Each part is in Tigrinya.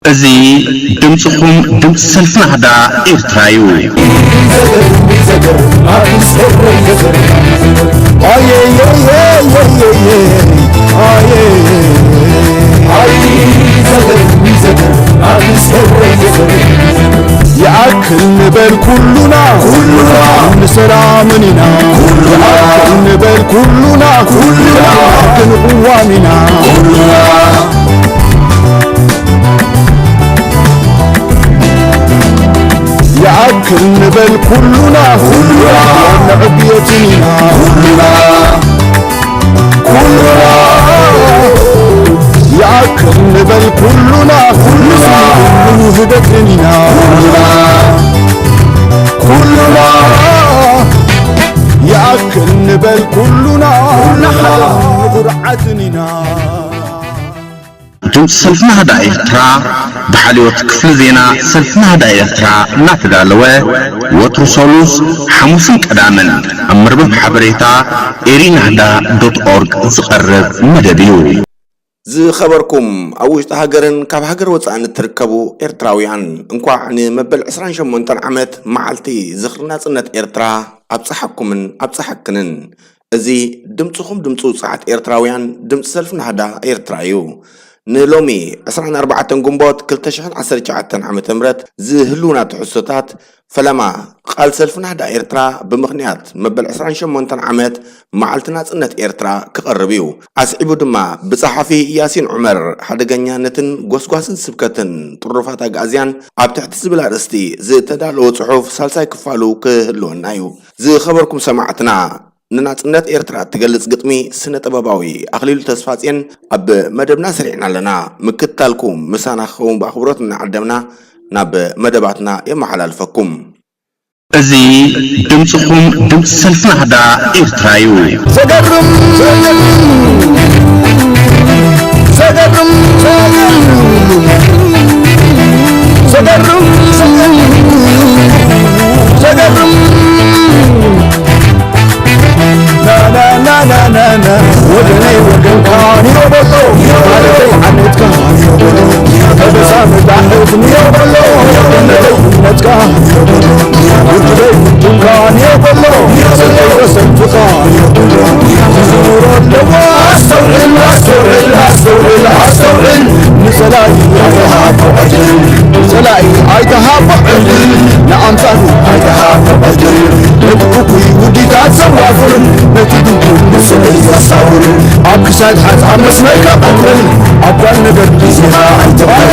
እዚ ድምፅኹም ድምፂ ሰልፊ ናህዳ ኤርትራ እዩ። ይኣክል ንበል ኩሉና ኩሉና ንሰላምን ኢና። ይኣክል ንበል ኩሉና ኩሉና ክንቕዋም ኢና። ይኣክል ንበል ኩሉና ኩሉና ንዕብየትን ኢና። ኩሉና ኩሉና ይኣክል ንበል ኩሉና ኩሉና ንውህደትን ኢና። ኩሉና ኩሉና ይኣክል ንበል ኩሉና ንኹርዓትን ኢና። ድምፂ ሰልፊ ናህዳ ኤርትራ ብሓልዮት ክፍሊ ዜና ሰልፊ ናህዳ ኤርትራ እናተዳለወ ወትሩ ሰሉስ፣ ሓሙስን ቀዳምን ኣብ መርበብ ሓበሬታ ኤሪ ናህዳ ዶት ኦርግ ዝቐርብ መደብ እዩ። ዝኸበርኩም ኣብ ውሽጢ ሃገርን ካብ ሃገር ወፃእን እትርከቡ ኤርትራውያን፣ እንኳዕ ንመበል ዕስራን ሸሞንተን ዓመት መዓልቲ ዝኽሪ ናጽነት ኤርትራ ኣብፀሓኩምን ኣብፀሓክንን። እዚ ድምፅኹም ድምፂ ውፅዓት ኤርትራውያን ድምፂ ሰልፊ ናህዳ ኤርትራ እዩ። ንሎሚ ዕስራን ኣርባዕተን ግንቦት ክልተ ሽሕን ዓሰርተ ትሽዓተን ዓመተ ምህረት ዝህልውና ትሕዝቶታት ፈለማ ቃል ሰልፊ ናህዳ ኤርትራ ብምኽንያት መበል ዕስራን ሸሞንተን ዓመት መዓልቲ ናጽነት ኤርትራ ክቐርብ እዩ። ኣስዒቡ ድማ ብጸሓፊ ያሲን ዑመር ሓደገኛነትን ጎስጓስን ስብከትን ጥሩፋት ኣግኣዝያን ኣብ ትሕቲ ዝብል ኣርእስቲ ዝተዳለወ ጽሑፍ ሳልሳይ ክፋሉ ክህልወና እዩ። ዝኸበርኩም ሰማዕትና፣ ንናጽነት ኤርትራ እትገልጽ ግጥሚ ስነ ጥበባዊ ኣኽሊሉ ተስፋጽዮን ኣብ መደብና ሰሪዕና ኣለና። ምክትታልኩም ምሳና ክኸውን ብኣኽብሮት እናዓደምና ናብ መደባትና የመሓላልፈኩም። እዚ ድምጽኹም ድምጺ ሰልፊ ናህዳ ኤርትራ እዩ። ዘገርም ዘገርም ዘገርም ዘገርም ወገነይ ወገንካ ኒዮ በሎ ማለተይ ዓመትካ ኒዮ በሎ ከበሳ መጣሕት ኒዮ በሎ እምነተይ እምነትካ ኒዮ በሎ ውድበይ ውድብካ ኒዮ በሎ ሰተይ ወሰንትኻ ኒዮ በሎ ዝዝውሮ ኣለዎ ኣስተውዕል ኣስተውዕል ኣስተውዕል ኣስተውዕል ንጸላኢ ኣይተሃቦ ዕድል ንጸላኢ ኣይተሃቦ ዕድል ንኣምሳሉ ኣይተሃቦ ዕድል ነቲ እኩይ ውዲታት ዘዋፍር ነቲ ድንቁር ንስዕል ዘሳውር ኣብ ክሳድ ሓዝ ኣብ መስመርካ ቀትል ኣብ ጓል ነገር ግዜኻ ኣይትበል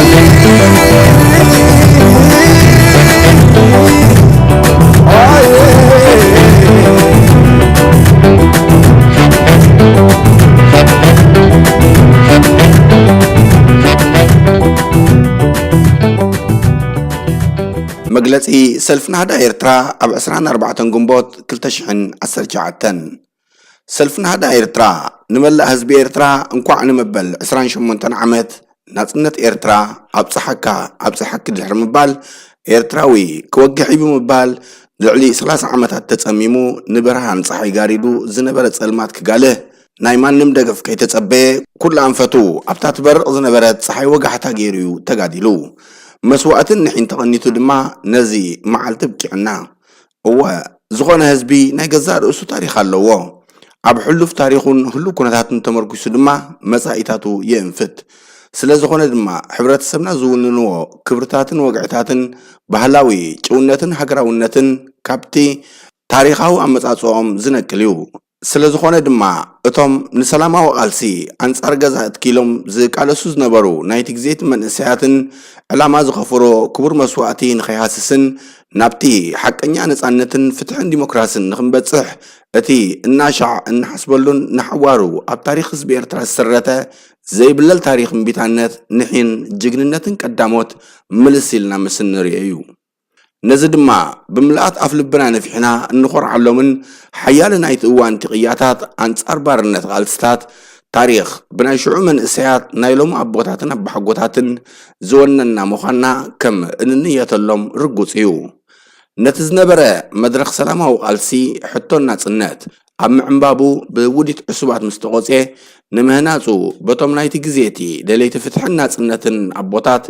መግለጺ ሰልፊ ናህዳ ኤርትራ ኣብ ዕስራን ኣርባዕተን ግንቦት ክልተ ሽሕን ዓሰርተ ትሽዓተን። ሰልፊ ናህዳ ኤርትራ ንመላእ ህዝቢ ኤርትራ እንኳዕ ንመበል ዕስራን ሸሞንተን ዓመት ናጽነት ኤርትራ ኣብጽሓካ ኣብጽሓኪ ድሕሪ ምባል፣ ኤርትራዊ ክወግሕ እዩ ብምባል ልዕሊ ሰላሳ ዓመታት ተጸሚሙ ንብርሃን ጸሓይ ጋሪዱ ዝነበረ ጸልማት ክጋልህ ናይ ማንም ደገፍ ከይተጸበየ ኩሉ ኣንፈቱ ኣብታ ትበርቕ ዝነበረት ጸሓይ ወጋሕታ ገይሩ እዩ ተጋዲሉ። መስዋእትን ንሒን ተቐኒቱ ድማ ነዚ መዓልቲ ኣብቂዑና። እወ፣ ዝኾነ ህዝቢ ናይ ገዛእ ርእሱ ታሪኽ ኣለዎ። ኣብ ሕሉፍ ታሪኹን ህሉው ኩነታትን ተመርኲሱ ድማ መጻኢታቱ የእንፍት። ስለ ዝኾነ ድማ ሕብረተሰብና ዝውንንዎ ክብርታትን ወግዕታትን ባህላዊ ጭውነትን ሃገራውነትን ካብቲ ታሪኻዊ ኣመጻጽኦም ዝነቅል እዩ። ስለ ዝኾነ ድማ እቶም ንሰላማዊ ቃልሲ ኣንጻር ገዛእቲ ኢሎም ዝቃለሱ ዝነበሩ ናይቲ ግዜቲ መንእሰያትን ዕላማ ዝኸፈሎ ክቡር መስዋእቲ ንኸይሃስስን ናብቲ ሓቀኛ ነጻነትን ፍትሕን ዲሞክራስን ንኽንበጽሕ እቲ እናሻዕ እንሓስበሉን ንሓዋሩ ኣብ ታሪኽ ህዝቢ ኤርትራ ዝስረተ ዘይብለል ታሪኽ እምቢታነት ንሒን ጅግንነትን ቀዳሞት ምልስ ኢልና ምስ እንርእዮ እዩ። ነዚ ድማ ብምልኣት ኣፍ ልብና ነፊሕና እንኾርዓሎምን ሓያለ ናይቲ እዋን ቅያታት ኣንጻር ባርነት ቃልስታት ታሪኽ ብናይ ሽዑ መንእሰያት ናይ ሎሚ ኣቦታትን ኣባሓጎታትን ዝወነና ምዃንና ከም እንንየተሎም ርጉጽ እዩ። ነቲ ዝነበረ መድረኽ ሰላማዊ ቃልሲ ሕቶን ናጽነት ኣብ ምዕንባቡ ብውዲት ዕሱባት ምስ ተቖጽየ፣ ንምህናጹ በቶም ናይቲ ግዜ እቲ ደለይቲ ፍትሕን ናጽነትን ኣቦታት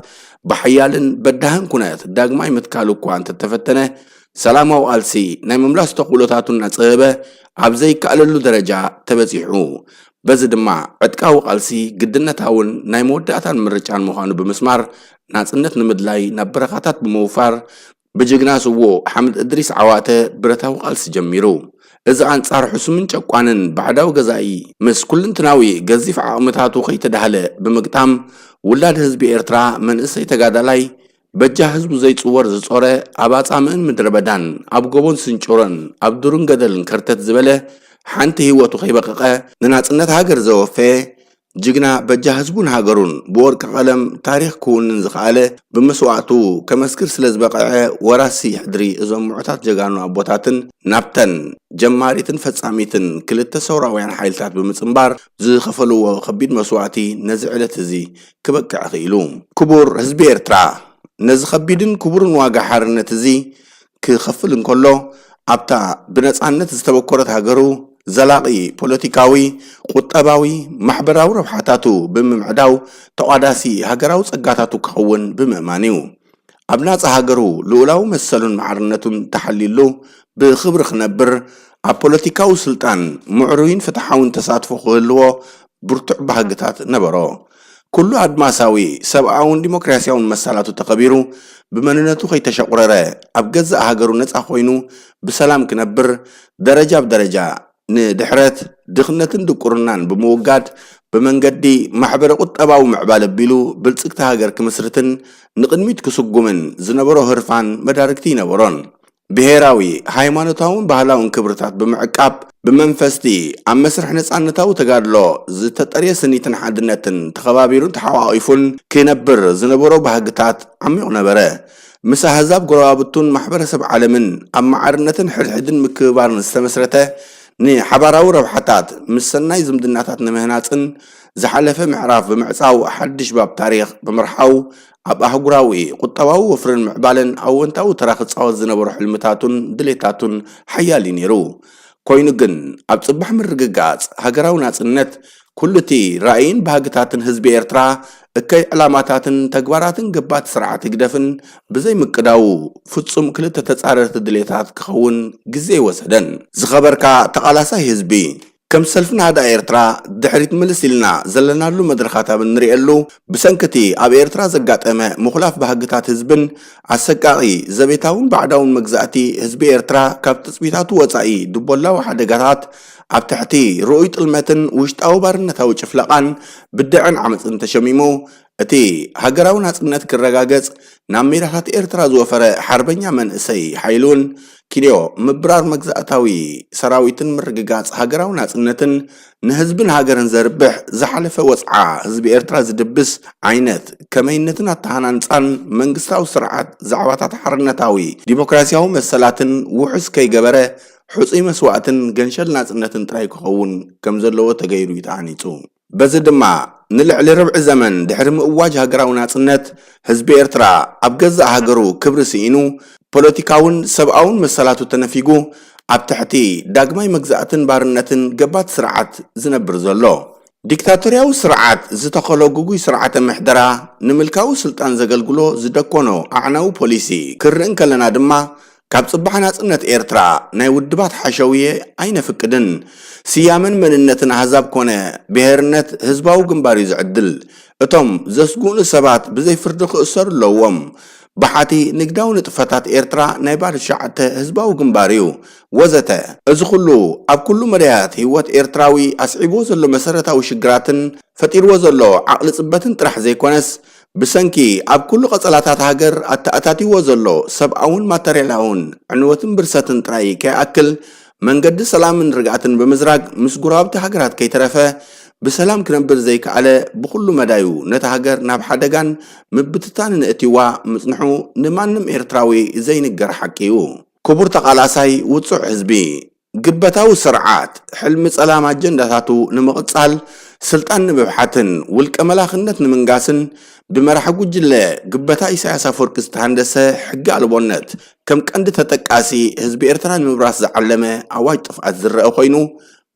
ብሓያልን በዳህን ኩነት ዳግማይ ምትካሉ እኳ እንተተፈተነ፣ ሰላማዊ ቃልሲ ናይ ምምላስ ተኽእሎታቱ እናጸበበ ኣብ ዘይከኣለሉ ደረጃ ተበጺሑ። በዚ ድማ ዕጥቃዊ ቃልሲ ግድነታውን ናይ መወዳእታን ምርጫን ምዃኑ ብምስማር፣ ናጽነት ንምድላይ ናብ በረኻታት ብምውፋር፣ ብጅግና ስዉእ ሓምድ እድሪስ ዓዋተ ብረታዊ ቃልሲ ጀሚሩ። እዚ ኣንጻር ሕሱምን ጨቋንን ባዕዳዊ ገዛኢ ምስ ኩልንትናዊ ገዚፍ ዓቕምታቱ ከይተዳህለ ብምግጣም፣ ውላድ ህዝቢ ኤርትራ መንእሰይ ተጋዳላይ በጃ ህዝቡ ዘይጽወር ዝጾረ፣ ኣብ ኣጻምእን ምድረ በዳን ኣብ ጎቦን ስንጭሮን ኣብ ዱርን ገደልን ከርተት ዝበለ፣ ሓንቲ ህይወቱ ከይበቐቐ ንናጽነት ሃገር ዘወፈየ፣ ጅግና በጃ ህዝቡን ሃገሩን ብወርቂ ቀለም ታሪኽ ክውንን ዝኸኣለ፣ ብመስዋእቱ ከመስክር ስለ ዝበቕዐ፣ ወራሲ ሕድሪ እዞም ምዑታት ጀጋኑ ኣቦታትን ናብተን ጀማሪትን ፈጻሚትን ክልተ ሰውራውያን ሓይልታት ብምጽንባር ዝኸፈልዎ ከቢድ መስዋእቲ ነዚ ዕለት እዚ ክበቅዕ ክኢሉ። ክቡር ህዝቢ ኤርትራ፣ ነዚ ከቢድን ክቡርን ዋጋ ሓርነት እዚ ክኸፍል እንከሎ፣ ኣብታ ብነጻነት ዝተበኮረት ሃገሩ ዘላቒ ፖለቲካዊ፣ ቁጠባዊ፣ ማሕበራዊ ረብሓታቱ ብምምዕዳው ተቋዳሲ ሃገራዊ ጸጋታቱ ክኸውን ብምእማን እዩ። ኣብ ናጻ ሃገሩ ልኡላዊ መሰሉን ማዕርነቱን ተሓልዩሉ ብኽብሪ ክነብር፣ ኣብ ፖለቲካዊ ስልጣን ምዕሩይን ፍትሓውን ተሳትፎ ክህልዎ ብርቱዕ ባህግታት ነበሮ። ኩሉ ኣድማሳዊ ሰብኣውን ዲሞክራሲያውን መሰላቱ ተኸቢሩ፣ ብመንነቱ ከይተሸቑረረ ኣብ ገዛእ ሃገሩ ነጻ ኮይኑ ብሰላም ክነብር፣ ደረጃ ብደረጃ ንድሕረት፣ ድኽነትን ድቁርናን ብምውጋድ፣ ብመንገዲ ማሕበረ ቁጠባዊ ምዕባለ ኣቢሉ ብልጽግቲ ሃገር ክምስርትን ንቕድሚት ክስጉምን ዝነበሮ ህርፋን መዳርግቲ ይነበሮን። ብሄራዊ፣ ሃይማኖታውን ባህላውን ክብርታት ብምዕቃብ፣ ብመንፈስቲ ኣብ መስርሕ ነጻነታዊ ተጋድሎ ዝተጠርየ ስኒትን ሓድነትን ተኸባቢሩን ተሓቋቒፉን ክነብር ዝነበሮ ባህግታት ዓሚቑ ነበረ። ምስ ኣህዛብ ጎረባብቱን ማሕበረሰብ ዓለምን ኣብ ማዕርነትን ሕድሕድን ምክብባርን ዝተመስረተ፣ ንሓባራዊ ረብሓታት ምስ ሰናይ ዝምድናታት ንምህናጽን ዝሓለፈ ምዕራፍ ብምዕጻው ሓድሽ ባብ ታሪኽ ብምርሓው፣ ኣብ ኣህጉራዊ ቁጠባዊ ወፍርን ምዕባለን ኣወንታዊ ተራ ክጻወት ዝነበሮ ሕልምታቱን ድሌታቱን ሓያል እዩ ነይሩ። ኮይኑ ግን፣ ኣብ ጽባሕ ምርግጋጽ ሃገራዊ ናጽነት፣ ኩሉ እቲ ራእይን ባህግታትን ህዝቢ ኤርትራ፣ እከይ ዕላማታትን ተግባራትን ገባቲ ስርዓት ህግደፍን ብዘይምቅዳዉ፣ ፍጹም ክልተ ተጻረርቲ ድሌታት ክኸውን ግዜ ኣይወሰደን። ዝኸበርካ ተቓላሳይ ህዝቢ፣ ከም ሰልፊ ናህዳ ኤርትራ፣ ድሕሪት ምልስ ኢልና ዘለናሉ መድረኻት ኣብ እንርእየሉ፣ ብሰንኪ እቲ ኣብ ኤርትራ ዘጋጠመ ምኹላፍ ባህግታት ህዝብን ኣሰቃቒ ዘቤታውን ባዕዳውን መግዛእቲ፣ ህዝቢ ኤርትራ ካብ ትጽቢታቱ ወጻኢ ድቦላዊ ሓደጋታት፣ ኣብ ትሕቲ ርኡይ ጥልመትን ውሽጣዊ ባርነታዊ ጭፍለቓን ብድዐን ዓመጽን ተሸሚሙ፣ እቲ ሃገራዊ ናጽነት ክረጋገጽ ናብ ሜዳታት ኤርትራ ዝወፈረ ሓርበኛ መንእሰይ ሓይሉን፣ ኪንዮ ምብራር መግዛእታዊ ሰራዊትን ምርግጋጽ ሃገራዊ ናጽነትን ንህዝብን ሃገርን ዘርብሕ፣ ዝሓለፈ ወጽዓ ህዝቢ ኤርትራ ዝድብስ ዓይነት ከመይነትን ኣተሃናንጻን መንግስታዊ ስርዓት፣ ዛዕባታት ሓርነታዊ ዲሞክራሲያዊ መሰላትን ውሑስ ከይገበረ፣ ሕጹይ መስዋእትን ገንሸል ናጽነትን ጥራይ ክኸውን ከም ዘለዎ ተገይሩ እዩ ተሃኒጹ። በዚ ድማ፣ ንልዕሊ ርብዒ ዘመን ድሕሪ ምእዋጅ ሃገራዊ ናጽነት፣ ህዝቢ ኤርትራ ኣብ ገዛእ ሃገሩ ክብሪ ስኢኑ፣ ፖለቲካውን ሰብኣውን መሰላቱ ተነፊጉ፣ ኣብ ትሕቲ ዳግማይ መግዛእትን ባርነትን ገባቲ ስርዓት ዝነብር ዘሎ። ዲክታቶርያዊ ስርዓት ዝተኸሎ ግጉይ ስርዓተ ምሕደራ፣ ንምልካዊ ስልጣን ዘገልግሎ ዝደኮኖ ኣዕናዊ ፖሊሲ ክርኢ እንከለና ድማ፣ ካብ ጽባሕ ናጽነት ኤርትራ ናይ ውድባት ሓሸውየ ኣይነፍቅድን። ስያመን መንነትን ኣህዛብ ኮነ ብሄርነት ህዝባዊ ግንባር እዩ ዝዕድል። እቶም ዘስግኡኒ ሰባት ብዘይ ፍርዲ ክእሰሩ ኣለዎም። በሓቲ ንግዳዊ ንጥፈታት ኤርትራ ናይ ባዶ ሸዓተ ህዝባዊ ግንባር እዩ፣ ወዘተ። እዚ ኩሉ ኣብ ኩሉ መዳያት ህይወት ኤርትራዊ ኣስዒብዎ ዘሎ መሰረታዊ ሽግራትን ፈጢርዎ ዘሎ ዓቕሊ ጽበትን ጥራሕ ዘይኮነስ፣ ብሰንኪ ኣብ ኩሉ ቀጸላታት ሃገር ኣተኣታቲዎ ዘሎ ሰብኣውን ማተርያላውን ዕንወትን ብርሰትን ጥራይ ከይኣክል፣ መንገዲ ሰላምን ርግኣትን ብምዝራግ፣ ምስ ጎረባብቲ ሃገራት ከይተረፈ ብሰላም ክነብር ዘይከኣለ፣ ብኹሉ መዳዩ ነታ ሃገር ናብ ሓደጋን ምብትታንን እእትይዋ ምጽንሑ ንማንም ኤርትራዊ ዘይንገር ሓቂ እዩ። ክቡር ተቓላሳይ ውጹዕ ህዝቢ፣ ግበታዊ ስርዓት፣ ሕልሚ ጸላም ኣጀንዳታቱ ንምቕጻል፣ ስልጣን ንምብሓትን ውልቀ መላኽነት ንምንጋስን ብመራሒ ጉጅለ ግበታ ኢሳያስ ኣፈወርቂ ዝተሃንደሰ ሕጊ ኣልቦነት ከም ቀንዲ ተጠቃሲ ህዝቢ ኤርትራ ንምብራስ ዝዓለመ ኣዋጅ ጥፍኣት ዝረአ ኮይኑ፣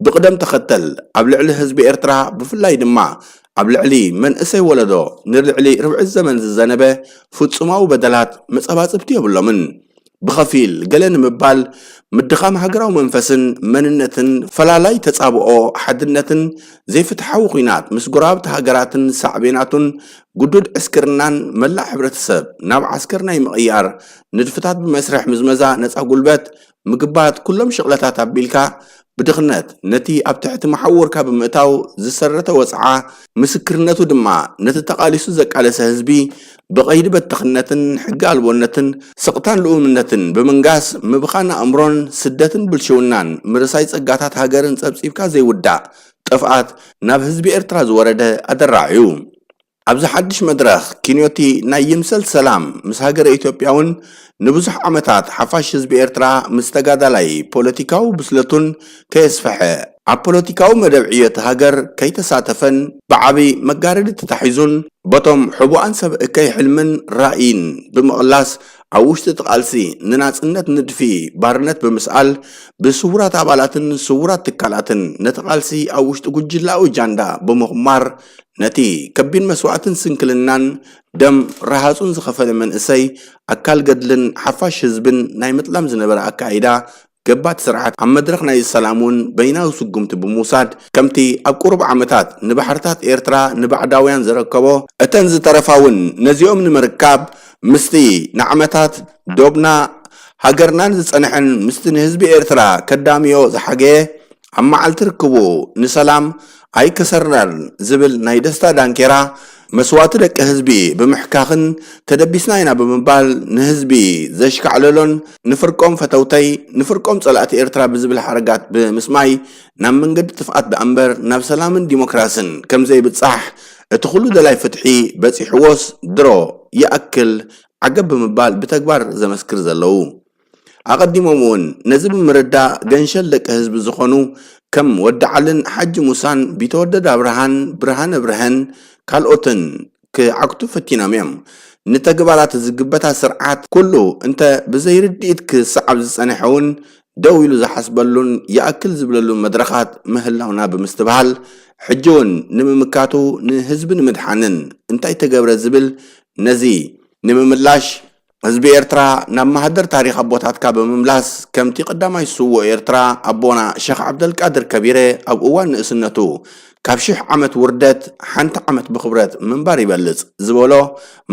ብቕደም ተኸተል ኣብ ልዕሊ ህዝቢ ኤርትራ፣ ብፍላይ ድማ ኣብ ልዕሊ መንእሰይ ወለዶ ንልዕሊ ርብዒ ዘመን ዝዘነበ ፍጹማዊ በደላት መጻባጽብቲ የብሎምን። ብኸፊል ገለ ንምባል፣ ምድኻም ሃገራዊ መንፈስን መንነትን፣ ፈላላይ ተጻብኦ ሓድነትን፣ ዘይፍትሓዊ ኲናት ምስ ጎረባብቲ ሃገራትን ሳዕቤናቱን፣ ግዱድ ዕስክርናን መላእ ሕብረተሰብ ናብ ዓስከር ናይ ምቕያር ንድፍታት ብመስርሕ ምዝመዛ ነጻ ጉልበት፣ ምግባት ኩሎም ሽቕለታት ኣቢልካ፣ ብድኽነት ነቲ ኣብ ትሕቲ መሓውርካ ብምእታው ዝሰረተ ወጽዓ፣ ምስክርነቱ ድማ ነቲ ተቓሊሱ ዘቃለሰ ህዝቢ ብቐይዲ በተኽነትን ሕጊ ኣልቦነትን ስቕታን ልኡምነትን ብምንጋስ፣ ምብኻን ኣእምሮን ስደትን ብልሽውናን ምርሳይ ጸጋታት ሃገርን ጸብጺብካ ዘይውዳእ ጥፍኣት ናብ ህዝቢ ኤርትራ ዝወረደ ኣደራዕ እዩ። ኣብዚ ሓድሽ መድረኽ ኪንዮቲ ናይ ይምሰል ሰላም ምስ ሃገረ ኢትዮጵያ እውን ንብዙሕ ዓመታት ሓፋሽ ህዝቢ ኤርትራ ምስ ተጋዳላይ ፖለቲካዊ ብስለቱን ከየስፈሐ፣ ኣብ ፖለቲካዊ መደብ ዕዮ እቲ ሃገር ከይተሳተፈን ብዓቢ መጋረዲ ተታሒዙን በቶም ሕቡኣን ሰብ እከይ ሕልምን ራእይን ብምቕላስ ኣብ ውሽጢ እቲ ቃልሲ ንናጽነት ንድፊ ባርነት ብምስኣል ብስውራት ኣባላትን ስውራት ትካላትን ነቲ ቃልሲ ኣብ ውሽጢ ጉጅላዊ ጃንዳ ብምኹማር ነቲ ከቢድ መስዋእትን ስንክልናን ደም ረሃጹን ዝኸፈለ መንእሰይ ኣካል ገድልን ሓፋሽ ህዝብን ናይ ምጥላም ዝነበረ ኣካይዳ ገባቲ ስርዓት ኣብ መድረኽ ናይ ሰላም እውን በይናዊ ስጉምቲ ብምውሳድ ከምቲ ኣብ ቁሩብ ዓመታት ንባሕርታት ኤርትራ ንባዕዳውያን ዘረከቦ እተን ዝተረፋ እውን ነዚኦም ንምርካብ ምስቲ ንዓመታት ዶብና ሃገርናን ዝጸንሐን ምስቲ ንህዝቢ ኤርትራ ከዳምዮ ዝሓገየ ኣብ መዓልቲ ርክቡ ንሰላም ኣይከሰርናን ዝብል ናይ ደስታ ዳንኬራ መስዋእቲ ደቂ ህዝቢ ብምሕካኽን ተደቢስና ኢና ብምባል ንህዝቢ ዘሽካዕለሎን ንፍርቆም ፈተውተይ ንፍርቆም ጸላእቲ ኤርትራ ብዝብል ሓረጋት ብምስማይ ናብ መንገዲ ጥፍኣት ደኣምበር ናብ ሰላምን ዲሞክራስን ከምዘይብጻሕ እቲ ኩሉ ደላይ ፍትሒ በጺሕዎስ ድሮ ይኣክል ዓገብ ብምባል ብተግባር ዘመስክር ዘለዉ። ኣቐዲሞም እውን ነዚ ብምርዳእ ገንሸል ደቂ ህዝቢ ዝኾኑ ከም ወዲ ዓልን ሓጂ ሙሳን ቢተወደድ ኣብርሃን ብርሃነ ብርሀን ካልኦትን ክዓግቱ ፈቲኖም እዮም። ንተግባራት ዝግበታ ስርዓት ኩሉ እንተ ብዘይርድኢት ክሰዓብ ዝጸንሐ እውን ደው ኢሉ ዝሓስበሉን ይኣክል ዝብለሉን መድረኻት ምህላውና ብምስትብሃል ሕጂ እውን ንምምካቱ ንህዝቢ ንምድሓንን እንታይ ተገብረ ዝብል ነዚ ንምምላሽ ህዝቢ ኤርትራ ናብ ማህደር ታሪኽ ኣቦታትካ ብምምላስ ከምቲ ቀዳማይ ስዉእ ኤርትራ ኣቦና ሸኽ ዓብደልቃድር ከቢረ ኣብ እዋን ንእስነቱ ካብ ሽሕ ዓመት ውርደት ሓንቲ ዓመት ብኽብረት ምንባር ይበልጽ ዝበሎ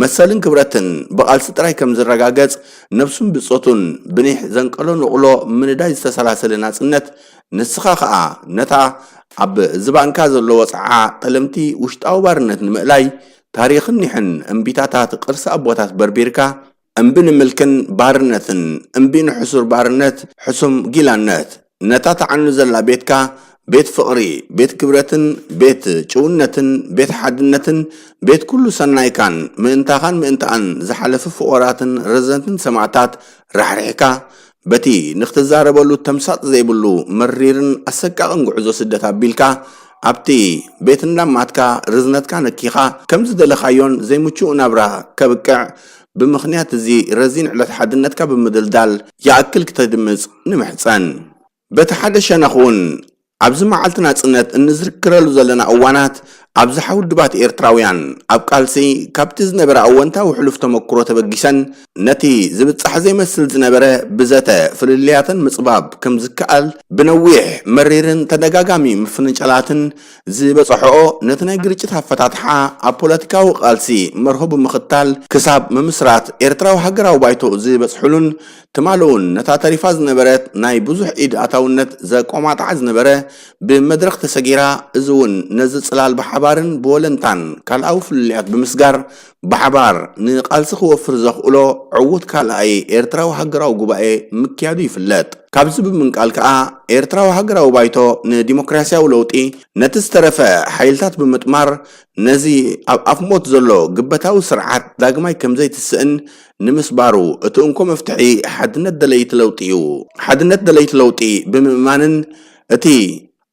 መሰልን ክብረትን ብቓልሲ ጥራይ ከም ዝረጋገጽ ነብሱን ብጾቱን ብኒሕ ዘንቀሎ ንቕሎ ምንዳይ ዝተሰላሰለ ናጽነት ንስኻ ኸኣ ነታ ኣብ ዝባንካ ዘሎ ወጽዓ ጠለምቲ ውሽጣዊ ባርነት ንምእላይ ታሪኽን ኒሕን እምቢታታት ቅርሲ ኣቦታት በርቢርካ እምቢ ንምልክን ባርነትን እምቢ ንሕሱር ባርነት ሕሱም ጊላነት ነታ ተዓኑ ዘላ ቤትካ ቤት ፍቕሪ ቤት ክብረትን ቤት ጭውነትን ቤት ሓድነትን ቤት ኩሉ ሰናይካን ምእንታኻን ምእንታኣን ዝሓለፉ ፍቑራትን ረዘንትን ሰማእታት ራሕሪሕካ በቲ ንኽትዛረበሉ ተምሳጥ ዘይብሉ መሪርን ኣሰቃቕን ጉዕዞ ስደት ኣቢልካ ኣብቲ ቤት እንዳማትካ ርዝነትካ ነኪኻ ከም ዝደለኻዮን ዘይምቹእ ናብራ ከብቅዕ ብምኽንያት እዚ ረዚን ዕለት ሓድነትካ ብምድልዳል ይኣክል ክተድምጽ ንምሕጸን። በቲ ሓደ ሸነኽ እውን ኣብዚ መዓልቲ ናጽነት እንዝክረሉ ዘለና እዋናት ኣብዝሓ ውድባት ኤርትራውያን ኣብ ቃልሲ ካብቲ ዝነበረ ኣወንታዊ ሕሉፍ ተመክሮ ተበጊሰን ነቲ ዝብጻሕ ዘይመስል ዝነበረ ብዘተ ፍልልያተን ምጽባብ ከም ዝከኣል ብነዊሕ መሪርን ተደጋጋሚ ምፍንጫላትን ዝበጽሕኦ ነቲ ናይ ግርጭት ኣፈታትሓ ኣብ ፖለቲካዊ ቃልሲ መርሆ ብምኽታል ክሳብ ምምስራት ኤርትራዊ ሃገራዊ ባይቶ ዝበጽሕሉን ትማሊ እውን ነታ ተሪፋ ዝነበረት ናይ ብዙሕ ኢድ ኣታውነት ዘቆማጥዓ ዝነበረ ብመድረኽ ተሰጊራ፣ እዚ እውን ነዚ ጽላል ብሓባርን ብወለንታን ካልኣዊ ፍልልያት ብምስጋር ብሓባር ንቃልሲ ክወፍር ዘኽእሎ ዕዉት ካልኣይ ኤርትራዊ ሃገራዊ ጉባኤ ምክያዱ ይፍለጥ። ካብዚ ብምንቃል ከኣ ኤርትራዊ ሃገራዊ ባይቶ ንዲሞክራስያዊ ለውጢ ነቲ ዝተረፈ ሓይልታት ብምጥማር ነዚ ኣብ ኣፍ ሞት ዘሎ ግበታዊ ስርዓት ዳግማይ ከምዘይትስእን ንምስባሩ እቲ እንኮ መፍትሒ ሓድነት ደለይቲ ለውጢ እዩ። ሓድነት ደለይቲ ለውጢ ብምእማንን እቲ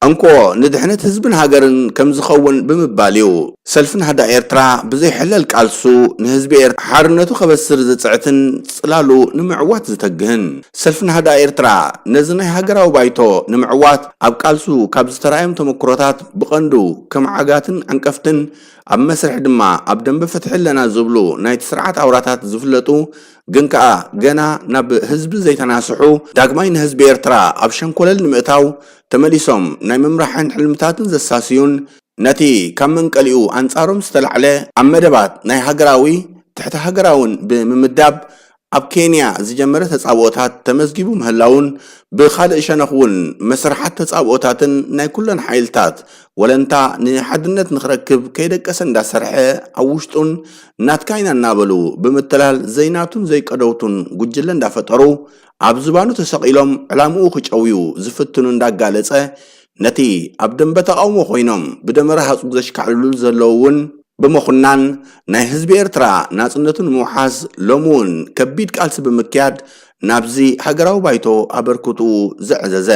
እንኮ ንድሕነት ህዝብን ሃገርን ከም ዝኸውን ብምባል እዩ። ሰልፊ ናህዳ ኤርትራ ብዘይሕለል ቃልሱ ንህዝቢ ኤርትራ ሓርነቱ ከበስር ዝጽዕትን ጽላሉ ንምዕዋት ዝተግህን። ሰልፊ ናህዳ ኤርትራ ነዚ ናይ ሃገራዊ ባይቶ ንምዕዋት ኣብ ቃልሱ ካብ ዝተራእዮም ተመክሮታት ብቐንዱ ከም ዓጋትን ዕንቀፍትን ኣብ መስርሕ ድማ ኣብ ደንበ ፍትሒ ኣለና ዝብሉ ናይቲ ስርዓት ኣውራታት ዝፍለጡ ግን ከኣ ገና ናብ ህዝቢ ዘይተናስሑ ዳግማይ ንህዝቢ ኤርትራ ኣብ ሸንኮለል ንምእታው ተመሊሶም ናይ ምምራሕን ሕልምታትን ዘሳስዩን ነቲ ካብ መንቀሊኡ ኣንጻሮም ዝተላዕለ ኣብ መደባት ናይ ሃገራዊ ትሕቲ ሃገራውን ብምምዳብ ኣብ ኬንያ ዝጀመረ ተጻብኦታት ተመዝጊቡ ምህላውን ብኻልእ ሸነኽ እውን መስርሓት ተጻብኦታትን ናይ ኩለን ሓይልታት ወለንታ ንሓድነት ንኽረክብ ከይደቀሰ እንዳሰርሐ ኣብ ውሽጡን ናትካ ኢና እናበሉ ብምትላል ዘይናቱን ዘይቀደውቱን ጉጅለ እንዳፈጠሩ ኣብ ዝባኑ ተሰቒሎም ዕላምኡ ክጨውዩ ዝፍትኑ እንዳጋለጸ ነቲ ኣብ ደንበ ተቓውሞ ኮይኖም ብደመራ ሃጹ ዘሽካዕልሉ ዘለዉ እውን ብምኹናን ናይ ህዝቢ ኤርትራ ናጽነቱ ንምውሓስ ሎሚ እውን ከቢድ ቃልሲ ብምክያድ ናብዚ ሃገራዊ ባይቶ ኣበርክትኡ ዘዕዘዘ።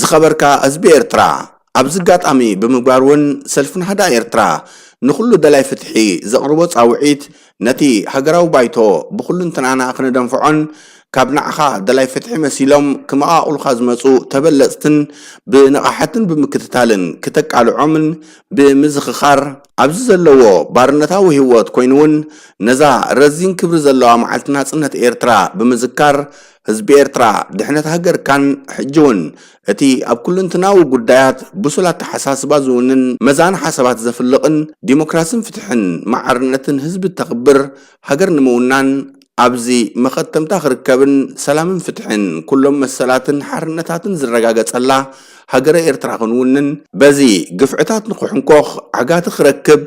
ዝኸበርካ ህዝቢ ኤርትራ፣ ኣብዚ ኣጋጣሚ ብምግባር እውን ሰልፊ ናህዳ ኤርትራ ንኹሉ ደላይ ፍትሒ ዘቕርቦ ጻውዒት ነቲ ሃገራዊ ባይቶ ብኹልንትናና ክነደንፍዖን ካብ ንዓኻ ደላይ ፍትሒ መሲሎም ክመቓቕሉኻ ዝመጹ ተበለጽትን ብንቕሓትን ብምክትታልን ክተቃልዖምን ብምዝኽኻር ኣብዚ ዘለዎ ባርነታዊ ህይወት ኮይኑ እውን ነዛ ረዚን ክብሪ ዘለዋ መዓልቲ ናጽነት ኤርትራ ብምዝካር ህዝቢ ኤርትራ ድሕነት ሃገርካን ሕጂ እውን እቲ ኣብ ኩልንትናዊ ጉዳያት ብሱል ኣተሓሳስባ ዝውንን መዛን ሓሳባት ዘፍልቕን ዲሞክራስን ፍትሕን ማዕርነትን ህዝቢ ተኽብር ሃገር ንምውናን ኣብዚ መኸተምታ ክርከብን ሰላምን ፍትሕን ኩሎም መሰላትን ሓርነታትን ዝረጋገጸላ ሃገረ ኤርትራ ክንውንን በዚ ግፍዕታት ንክሕንኮኽ ዓጋቲ ክረክብ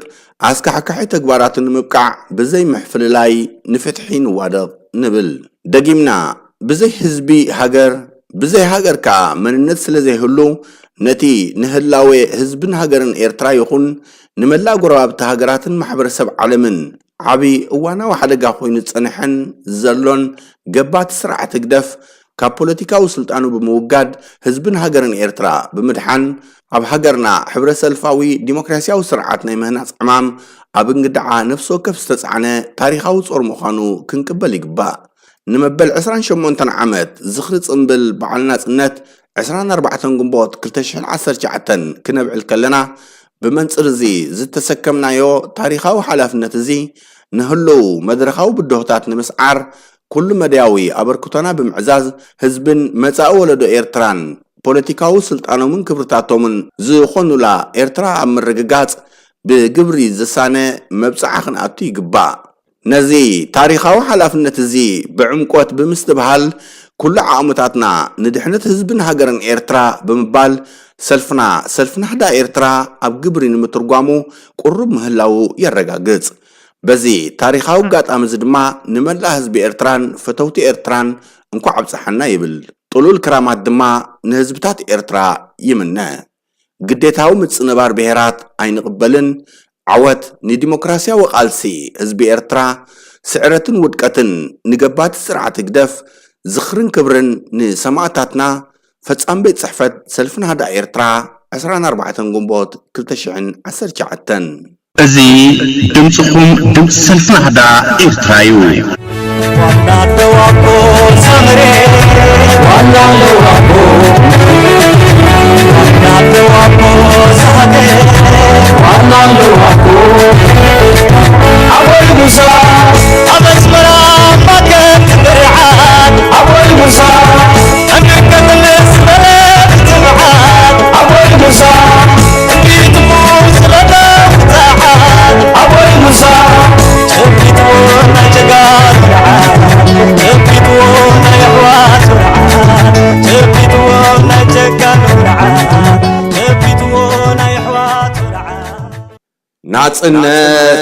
ኣስካሕካሒ ተግባራቱ ንምብቃዕ ብዘይ ምሕፍልላይ ንፍትሒ ንዋደቕ ንብል። ደጊምና ብዘይ ህዝቢ ሃገር ብዘይ ሃገር ከኣ መንነት ስለ ዘይህሉ ነቲ ንህላዌ ህዝብን ሃገርን ኤርትራ ይኹን ንመላእ ጎረባብቲ ሃገራትን ማሕበረሰብ ዓለምን ዓቢ እዋናዊ ሓደጋ ኮይኑ ዝጸንሐን ዘሎን ገባቲ ስርዓት ህግደፍ ካብ ፖለቲካዊ ስልጣኑ ብምውጋድ ህዝብን ሃገርን ኤርትራ ብምድሓን ኣብ ሃገርና ሕብረ ሰልፋዊ ዲሞክራሲያዊ ስርዓት ናይ ምህናጽ ዕማም ኣብ እንግዳዓ ነፍሲ ወከፍ ዝተጻዕነ ታሪኻዊ ጾር ምዃኑ ክንቅበል ይግባእ። ንመበል ዕስራን ሸሞንተን ዓመት ዝኽሪ ጽምብል በዓል ናጽነት ዕስራን ኣርባዕተን ግንቦት ክልተ ሽሕን ዓሰርተ ትሽዓተን ክነብዕል ከለና ብመንጽር እዚ ዝተሰከምናዮ ታሪኻዊ ሓላፍነት እዚ ንህልው መድረኻዊ ብድሆታት ንምስዓር ኩሉ መዳያዊ ኣበርክቶና ብምዕዛዝ ህዝብን መጻኢ ወለዶ ኤርትራን ፖለቲካዊ ስልጣኖምን ክብርታቶምን ዝኾኑላ ኤርትራ ኣብ ምርግጋጽ ብግብሪ ዝሳነ መብጽዓ ክንኣቱ ይግባእ። ነዚ ታሪኻዊ ሓላፍነት እዚ ብዕምቆት ብምስትብሃል ኩሉ ዓቕምታትና ንድሕነት ህዝብን ሃገርን ኤርትራ ብምባል ሰልፍና ሰልፊ ናህዳ ኤርትራ ኣብ ግብሪ ንምትርጓሙ ቅሩብ ምህላዉ የረጋግጽ። በዚ ታሪኻዊ ኣጋጣሚ እዚ ድማ ንመላእ ህዝቢ ኤርትራን ፈተውቲ ኤርትራን እንኳዕ ኣብጽሓና ይብል። ጥሉል ክራማት ድማ ንህዝብታት ኤርትራ ይምነ። ግዴታዊ ምጽንባር ብሄራት ኣይንቕበልን። ዓወት ንዲሞክራሲያዊ ቃልሲ ህዝቢ ኤርትራ፣ ስዕረትን ውድቀትን ንገባቲ ስርዓት ህግደፍ። ዝኽርን ክብርን ንሰማእታትና። ፈጻሚ ቤት ጽሕፈት ሰልፊ ናህዳ ኤርትራ፣ ዕስራን ኣርባዕተን ግንቦት ክልተ ሽሕን ዓሰርተ ትሽዓተን። እዚ ድምጽኹም ድምጺ ሰልፊ ናህዳ ኤርትራ እዩ። ዋና ደዋቦ ሰመሬ፣ ዋና ደዋቦ፣ ዋና ደዋቦ ሰሃቴ፣ ዋና ደዋቦ። ኣቦይ ሙሳ ኣብ ኣስመራ ማከት ትምርዓት፣ ኣቦይ ሙሳ ኣንቀጥልስ በለት ትምዓት፣ ኣቦይ ሙሳ ናጽነት፣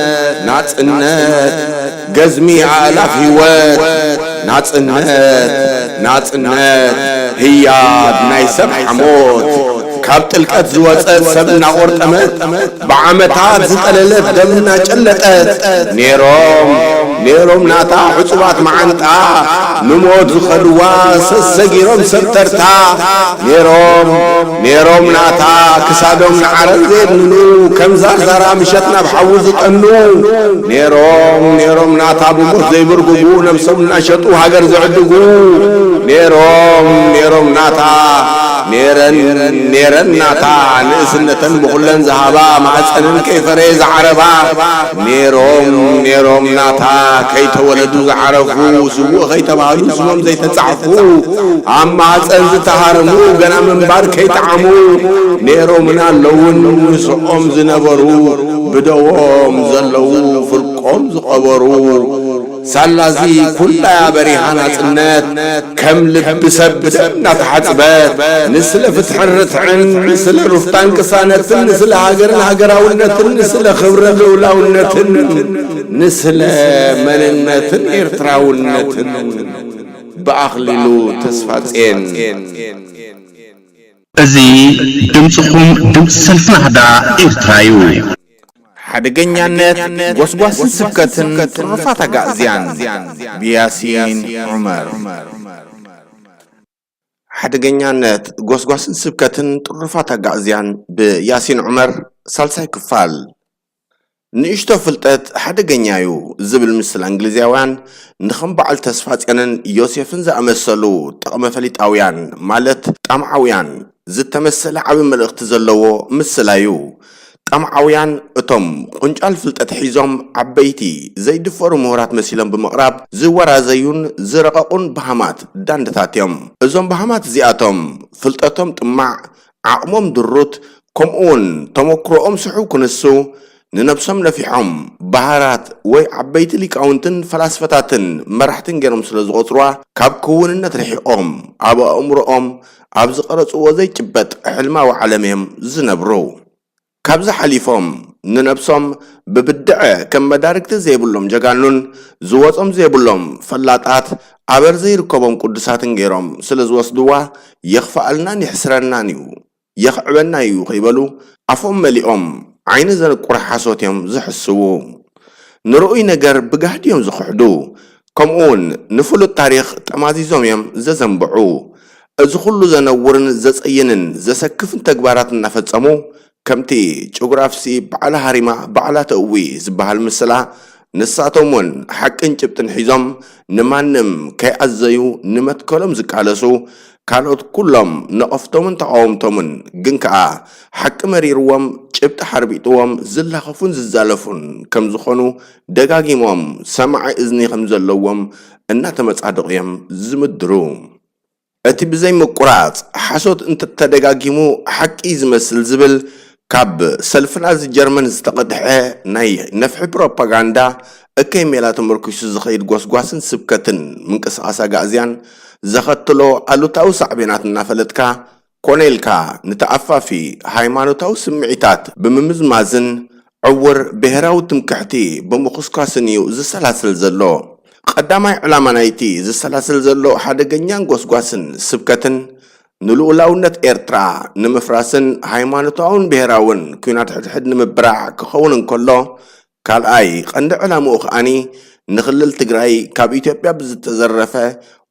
ናጽነት፣ ገዝሚ ኣእላፍ ህይወት። ናጽነት፣ ናጽነት፣ ህያብ ናይ ሰብ ሓሞት። ካብ ጥልቀት ዝወጸት ሰብ እናቖርጠመት፣ ብዓመታት ዝጠለለት ደም እናጨለጠት፣ ኔሮም፣ ኔሮም ናታ ዕጹባት መዓንጣ፣ ንሞት ዝኸድዋ ሰሰጊሮም ሰብ ተርታ፣ ኔሮም፣ ኔሮም ናታ ክሳዶም ንዓረር ዘየድንኑ፣ ከም ዛርዛራ ምሸት ናብ ሓዊ ዝጠኑ፣ ኔሮም፣ ኔሮም ናታ ብሞት ዘይብርግጉ፣ ነብሶም እናሸጡ ሃገር ዝዕድጉ፣ ኔሮም፣ ኔሮም ናታ፣ ኔረን፣ ኔረን ናታ፣ ንእስነተን ብኹለን ዝሃባ፣ ማህፀነን ከይፈረየ ዝዓረባ፣ ኔሮም፣ ኔሮም ናታ፣ ከይተወለዱ ዝዓረፉ፣ ስውእ ከይተባህሉ ስሞም ዘይተጻሕፉ፣ ኣብ ማህፀን ዝተሃረሙ፣ ገና ምንባር ከይጠዓሙ፣ ኔሮምን ኣለውን ምስኦም ዝነበሩ፣ ብደዎም ዘለዉ፣ ፍርቆም ዝቐበሩ። ሳላዚ ኩላ በሪሃ ናጽነት፣ ከም ልቢ ሰብ ብደም እናተሓጽበት፣ ንስለ ፍትሕን ርትዕን፣ ንስለ ሩፍታን ቅሳነትን፣ ንስለ ሃገርን ሃገራውነትን፣ ንስለ ክብርን ልኡላውነትን፣ ንስለ መንነትን ኤርትራውነትን ብኣኽሊሉ ተስፋጼን። እዚ ድምጽኹም ድምጺ ሰልፊ ናህዳ ኤርትራ እዩ። ሓደገኛነት ጎስጓስን ስብከትን ጥሩፋት ኣጋእዝያን ብያሲን ዑመር። ሓደገኛነት ጎስጓስን ስብከትን ጥሩፋት ኣጋእዝያን ብያሲን ዑመር፣ ሳልሳይ ክፋል። ንእሽቶ ፍልጠት ሓደገኛ እዩ ዝብል ምስላ እንግሊዝያውያን ንኸም በዓል ተስፋጼንን ዮሴፍን ዝኣመሰሉ ጠቕመ ፈሊጣውያን፣ ማለት ጣምዓውያን፣ ዝተመሰለ ዓቢ መልእኽቲ ዘለዎ ምስላ እዩ። ጣምዓውያን እቶም ቁንጫል ፍልጠት ሒዞም ዓበይቲ ዘይድፈሩ ምሁራት መሲሎም ብምቕራብ ዝወራዘዩን ዝረቐቑን በሃማት ዳንድታት እዮም። እዞም በሃማት እዚኣቶም ፍልጠቶም ጥማዕ፣ ዓቕሞም ድሩት፣ ከምኡውን ተመክሮኦም ስሑው ክንሱ፣ ንነብሶም ነፊሖም በሃራት ወይ ዓበይቲ ሊቃውንትን ፈላስፈታትን መራሕትን ገይሮም ስለ ዝቖጽርዋ፣ ካብ ክውንነት ርሒቖም ኣብ ኣእምሮኦም ኣብ ዝቐረጽዎ ዘይጭበጥ ሕልማዊ ዓለም እዮም ዝነብሩ። ካብዚ ሓሊፎም ንነብሶም ብብድዐ ከም መዳርግቲ ዘይብሎም ጀጋኑን ዝወጾም ዘይብሎም ፈላጣት ኣበር ዘይርከቦም ቅዱሳትን ገይሮም ስለ ዝወስድዋ የኽፍኣልናን የሕስረናን እዩ። የኽዕበና እዩ ከይበሉ ኣፎም መሊኦም ዓይኒ ዘንቁር ሓሶት እዮም ዝሕስዉ። ንርኡይ ነገር ብጋህዲ እዮም ዝኽሕዱ። ከምኡውን ንፍሉጥ ታሪኽ ጠማዚዞም እዮም ዘዘንብዑ። እዚ ኩሉ ዘነውርን ዘጸይንን ዘሰክፍን ተግባራት እናፈጸሙ፣ ከምቲ ጭጉራፍሲ ባዕላ ሃሪማ ባዕላ ተእዊ ዝበሃል ምስላ፣ ንሳቶም እውን ሓቅን ጭብጥን ሒዞም ንማንም ከይኣዘዩ ንመትከሎም ዝቃለሱ፣ ካልኦት ኩሎም ነቐፍቶምን ተቓወምቶምን ግን ከኣ ሓቂ መሪርዎም፣ ጭብጢ ሓርቢጥዎም ዝላኸፉን ዝዛለፉን ከም ዝኾኑ ደጋጊሞም ሰማዒ እዝኒ ከም ዘለዎም እናተመጻደቑ እዮም ዝምድሩ። እቲ ብዘይ ምቁራጽ ሓሶት እንተተደጋጊሙ ሓቂ ዝመስል ዝብል ካብ ሰልፍና እዚ ጀርመን ዝተቐድሐ ናይ ነፍሒ ፕሮፓጋንዳ እከይ ሜላ ተመርኪሱ ዝኸይድ ጎስጓስን ስብከትን ምንቅስቓስ ኣጋእዝያን ዘኸትሎ ኣሉታዊ ሳዕቤናት እናፈለጥካ፣ ኮነ ኢልካ ንተኣፋፊ ሃይማኖታዊ ስምዒታት ብምምዝማዝን ዕውር ብሄራዊ ትምክሕቲ ብምኹስኳስን እዩ ዝሰላስል ዘሎ። ቀዳማይ ዕላማ ናይቲ ዝሰላስል ዘሎ ሓደገኛን ጎስጓስን ስብከትን፣ ንልኡላውነት ኤርትራ ንምፍራስን ሃይማኖታውን ብሄራውን ኲናት ሕድሕድ ንምብራዕ ክኸውን እንከሎ፣ ካልኣይ ቀንዲ ዕላምኡ ከኣኒ፣ ንክልል ትግራይ ካብ ኢትዮጵያ ብዝተዘረፈ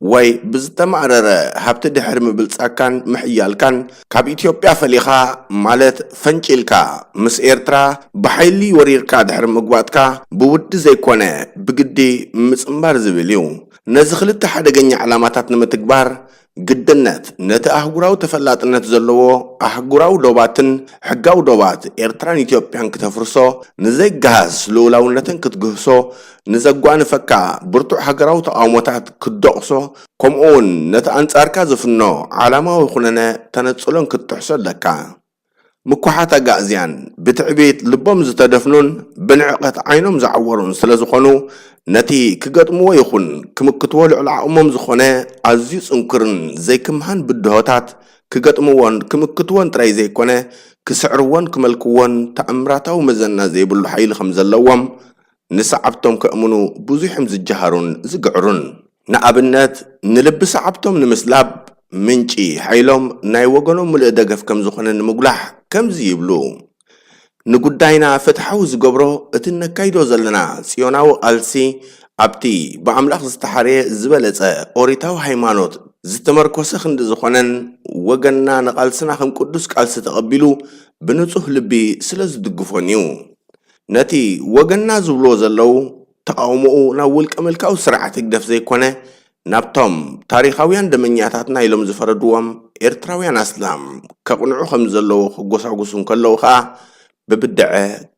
ወይ ብዝተማእረረ ሃብቲ ድሕሪ ምብልጻግካን ምሕያልካን፣ ካብ ኢትዮጵያ ፈሊኻ፣ ማለት ፈንጪልካ፣ ምስ ኤርትራ ብሓይሊ ወሪርካ ድሕሪ ምግባጥካ፣ ብውዲ ዘይኮነ ብግዲ ምጽንባር ዝብል እዩ። ነዚ ክልተ ሓደገኛ ዕላማታት ንምትግባር፣ ግድነት ነቲ ኣህጉራዊ ተፈላጥነት ዘለዎ ኣህጉራዊ ዶባትን ሕጋዊ ዶባት ኤርትራን ኢትዮጵያን ክተፍርሶ፣ ንዘይገሃስ ልኡላውነተን ክትግህሶ፣ ንዘጓንፈካ ብርቱዕ ሃገራዊ ተቓውሞታት ክትደቑሶ፣ ከምኡውን ነቲ ኣንጻርካ ዝፍኖ ዓላማዊ ኩነነ ተነጽሎን ክትጥሕሶ ኣለካ። ምኩሓት ኣጋእዝያን ብትዕቢት ልቦም ዝተደፍኑን ብንዕቀት ዓይኖም ዝዓወሩን ስለ ዝኾኑ፣ ነቲ ክገጥምዎ ይኹን ክምክትዎ ልዑል ዓቕሞም ዝኾነ ኣዝዩ ጽንኩርን ዘይክምሃን ብድሆታት ክገጥምዎን ክምክትዎን ጥራይ ዘይኮነ፣ ክስዕርዎን ክመልክዎን ተኣምራታዊ መዘና ዘይብሉ ሓይሊ ከም ዘለዎም ንሰዓብቶም ከእምኑ ብዙሕ እዮም ዝጀሃሩን ዝግዕሩን። ንኣብነት፣ ንልቢ ሰዓብቶም ንምስላብ ምንጪ ሓይሎም ናይ ወገኖም ምሉእ ደገፍ ከም ዝኾነ ንምጉላሕ ከምዚ ይብሉ። ንጉዳይና ፍትሓዊ ዝገብሮ እቲ እነካይዶ ዘለና ጽዮናዊ ቃልሲ ኣብቲ ብኣምላኽ ዝተሓርየ ዝበለጸ ኦሪታዊ ሃይማኖት ዝተመርኮሰ ክንዲ ዝኾነን ወገንና ንቓልስና ከም ቅዱስ ቃልሲ ተቐቢሉ ብንጹህ ልቢ ስለ ዝድግፎን እዩ። ነቲ ወገንና ዝብልዎ ዘለዉ ተቓውሞኡ ናብ ውልቀ ምልካዊ ስርዓት ህግደፍ ዘይኮነ ናብቶም ታሪኻውያን ደመኛታትና ኢሎም ዝፈረድዎም ኤርትራውያን ኣስላም ከቕንዑ ከም ዘለዎ ክጎሳጉሱ እንከለዉ ኸኣ ብብድዐ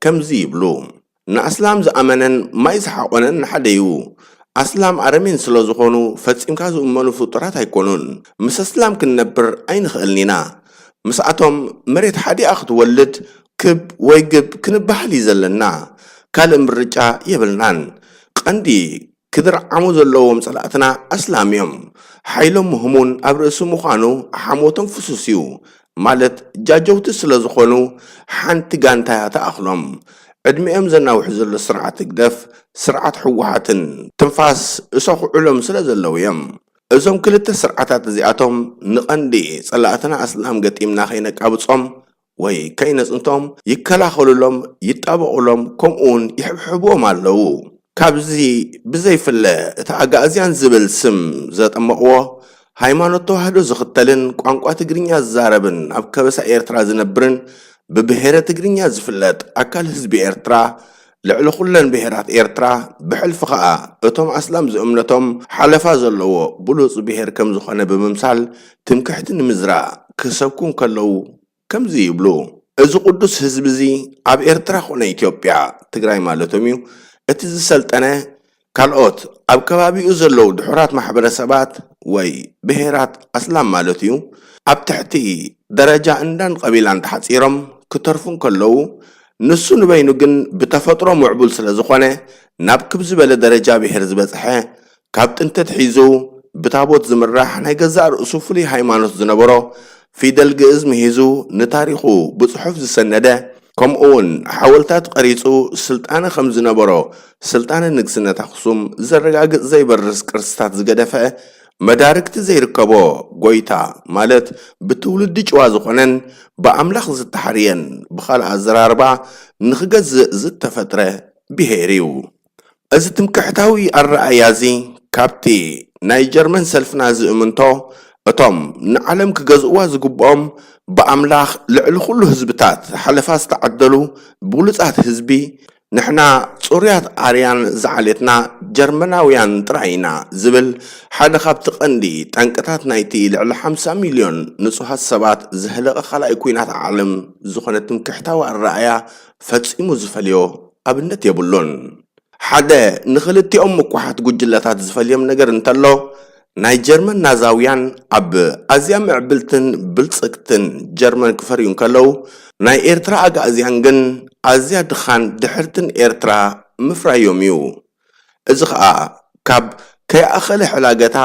ከምዚ ይብሉ። ንኣስላም ዝኣመነን ማይ ዝሓቖነን ሓደ እዩ። ኣስላም ኣረሜን ስለ ዝኾኑ ፈጺምካ ዝእመኑ ፍጡራት ኣይኮኑን። ምስ ኣስላም ክንነብር ኣይንኽእልን ኢና። ምስኣቶም መሬት ሓዲኣ ክትወልድ ክብ ወይ ግብ ክንበሃል እዩ ዘለና። ካልእ ምርጫ የብልናን። ቀንዲ ክድርዓሙ ዘለዎም ጸላእትና ኣስላም እዮም። ሓይሎም ምህሙን ኣብ ርእሲ ምዃኑ ሓሞቶም ፍሱስ እዩ። ማለት ጃጀውቲ ስለ ዝኾኑ ሓንቲ ጋንታ እያ ትኣኽሎም። ዕድሚኦም ዘናውሕ ዘሎ ስርዓት ህግደፍ፣ ስርዓት ህወሓትን ትንፋስ እሰኹዕሎም ስለ ዘለዉ እዮም። እዞም ክልተ ስርዓታት እዚኣቶም ንቐንዲ ጸላእትና ኣስላም ገጢምና ከይነቃብጾም ወይ ከይነጽንቶም ይከላኸሉሎም፣ ይጣበቑሎም፣ ከምኡውን ይሕብሕብዎም ኣለዉ። ካብዚ ብዘይፍለ እቲ ኣጋእዝያን ዝብል ስም ዘጠመቕዎ ሃይማኖት ተዋህዶ ዝኽተልን ቋንቋ ትግርኛ ዝዛረብን ኣብ ከበሳ ኤርትራ ዝነብርን ብብሄረ ትግርኛ ዝፍለጥ ኣካል ህዝቢ ኤርትራ ልዕሊ ኩለን ብሄራት ኤርትራ ብሕልፊ ኸኣ እቶም ኣስላም ዝእምነቶም ሓለፋ ዘለዎ ብሉጽ ብሄር ከም ዝኾነ ብምምሳል ትምክሕቲ ንምዝራእ ክሰብኩ እንከለዉ ከምዚ ይብሉ። እዚ ቅዱስ ህዝቢ እዚ ኣብ ኤርትራ ኮነ ኢትዮጵያ፣ ትግራይ ማለቶም እዩ፣ እቲ ዝሰልጠነ ካልኦት ኣብ ከባቢኡ ዘለዉ ድሑራት ማሕበረሰባት ወይ ብሄራት ኣስላም ማለት እዩ ኣብ ትሕቲ ደረጃ እንዳን ቀቢላን ተሓጺሮም ክተርፉ እንከለዉ ንሱ ንበይኑ ግን ብተፈጥሮ ምዕቡል ስለ ዝኾነ ናብ ክብ ዝበለ ደረጃ ብሄር ዝበጽሐ ካብ ጥንቲ ኣትሒዙ ብታቦት ዝምራሕ ናይ ገዛእ ርእሱ ፍሉይ ሃይማኖት ዝነበሮ ፊደል ግእዝ ምሂዙ ንታሪኹ ብጽሑፍ ዝሰነደ ከምኡ እውን ሓወልታት ቀሪጹ ስልጣነ ከም ዝነበሮ ስልጣነ ንግስነት ኣኽሱም ዘረጋግጽ ዘይበርስ ቅርስታት ዝገደፈ መዳርግቲ ዘይርከቦ ጎይታ ማለት ብትውልዲ ጭዋ ዝኾነን ብኣምላኽ ዝተሓርየን ብኻልእ ኣዘራርባ ንኽገዝእ ዝተፈጥረ ብሄር እዩ። እዚ ትምክሕታዊ ኣረኣእያ እዚ ካብቲ ናይ ጀርመን ሰልፍና ዝእምንቶ እቶም ንዓለም ክገዝእዋ ዝግብኦም ብኣምላኽ ልዕሊ ኩሉ ህዝብታት ሓለፋ ዝተዓደሉ ብሉጻት ህዝቢ ንሕና ጽሩያት ኣርያን ዝዓሌትና ጀርመናውያን ጥራይ ኢና ዝብል ሓደ ካብቲ ቀንዲ ጠንቅታት ናይቲ ልዕሊ ሓምሳ ሚልዮን ንጹሃት ሰባት ዘህለቐ ካልኣይ ኲናት ዓለም ዝኾነ ትምክሕታዊ ኣረኣእያ ፈጺሙ ዝፈልዮ ኣብነት የብሉን። ሓደ ንኽልቲኦም ምኩሓት ጉጅለታት ዝፈልዮም ነገር እንተሎ ናይ ጀርመን ናዛውያን ኣብ ኣዝያ ምዕብልትን ብልጽግትን ጀርመን ክፈርዩ እንከለዉ ናይ ኤርትራ ኣጋእዝያን ግን ኣዝያ ድኻን ድሕርትን ኤርትራ ምፍራዮም እዩ። እዚ ኸኣ ካብ ከይኣኸለ ሕላገታ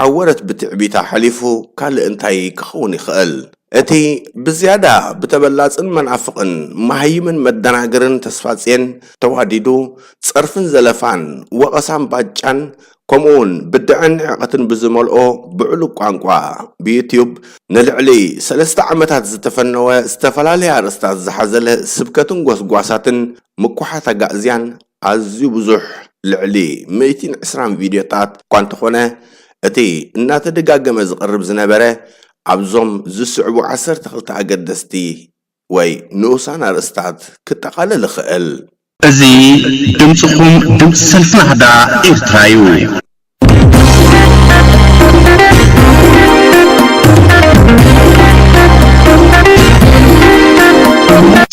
ዓወረት ብትዕቢታ ሓሊፉ ካልእ እንታይ ክኸውን ይኽእል? እቲ ብዝያዳ ብተበላጽን መናፍቕን መሃይምን መደናገርን ተስፋጽየን ተዋዲዱ ጸርፍን ዘለፋን ወቐሳን ባጫን ከምኡውን ብድዐን ንዕቐትን ብዝመልኦ ብዕሉግ ቋንቋ ብዩትዩብ ንልዕሊ ሰለስተ ዓመታት ዝተፈነወ ዝተፈላለየ ኣርእስታት ዝሓዘለ ስብከትን ጎስጓሳትን ምኩሓት ኣጋእዝያን ኣዝዩ ብዙሕ ልዕሊ ሚእትን ዕስራን ቪድዮታት እኳ እንተኾነ እቲ እናተደጋገመ ዝቐርብ ዝነበረ ኣብዞም ዝስዕቡ ዓሰርተ ክልተ ኣገደስቲ ወይ ንኡሳን ኣርእስታት ክጠቓለል ይኽእል። እዚ ድምፅኹም ድምፂ ሰልፊ ናህዳ ኤርትራ እዩ።